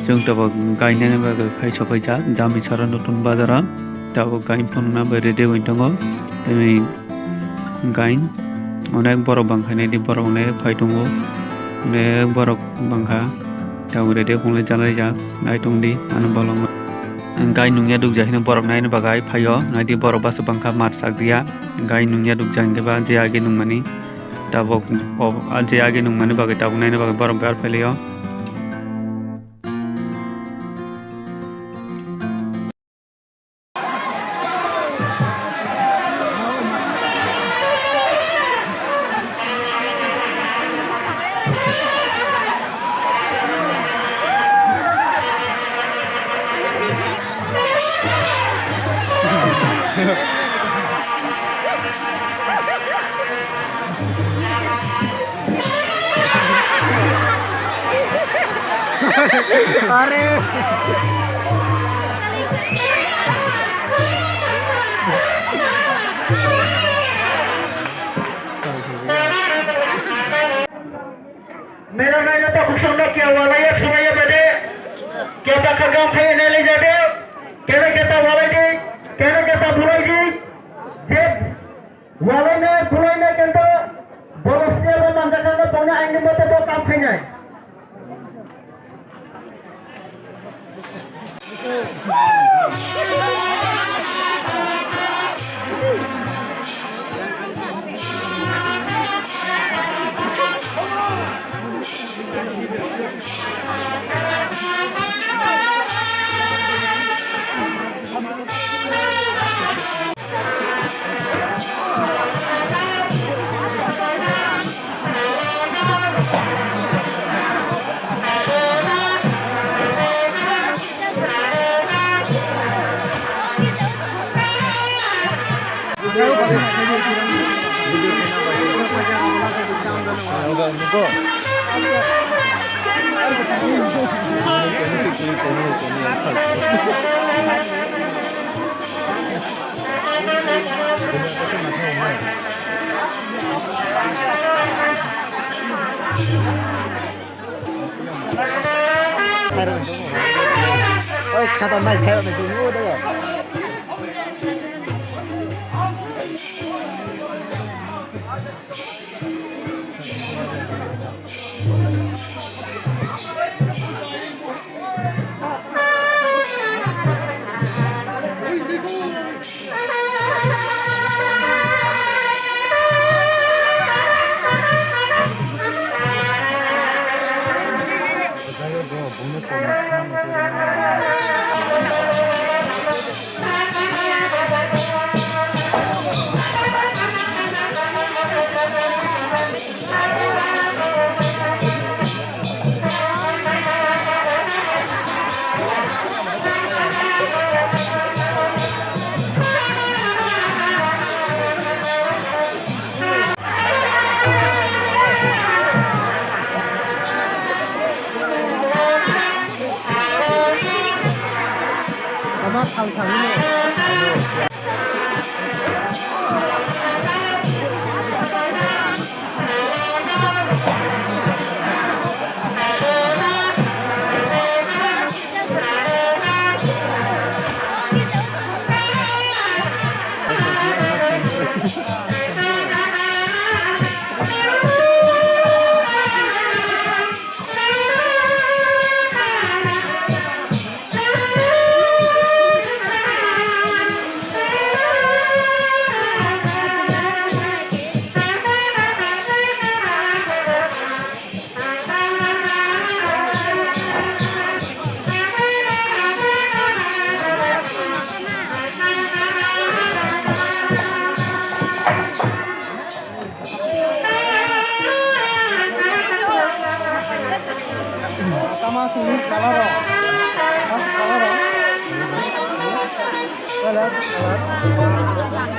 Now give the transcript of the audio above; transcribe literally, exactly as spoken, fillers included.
Chwng tabuk gainani bagwi khai sokhaijak, Jamisara notun bazaro tabuk gain phunukna bai ready wng tongo. Tei gain onek borok bangkha, naidi borok onek phai tongo, onek borok bangkha tabuk ready wngwi chalaijak, nai tongdi ano bolongno. Gain nungya dukjak hino borok naina bagwi phaio, naidi borok bwswk bangkha mar sak diya, gain nungya dukjak hinkhe ba je age nungmani. Tabuk o, ah, je age nungmani bagwi tabuk naina bagwi borok bar phailio. Are. Mela naina takhuk songno kiya walaiya sumaiya bade, kiya bakha gam phaiya nailai jade, kene keta walai di, kene keta bulai di, je walaina bulaina kento bolosniya bo manjakha no bongni aini mote bo kam khainai. Oi, khata mai sai rok ni tini o dega. Tama thang thang hino. Tama sini color o. Color o. Color, color.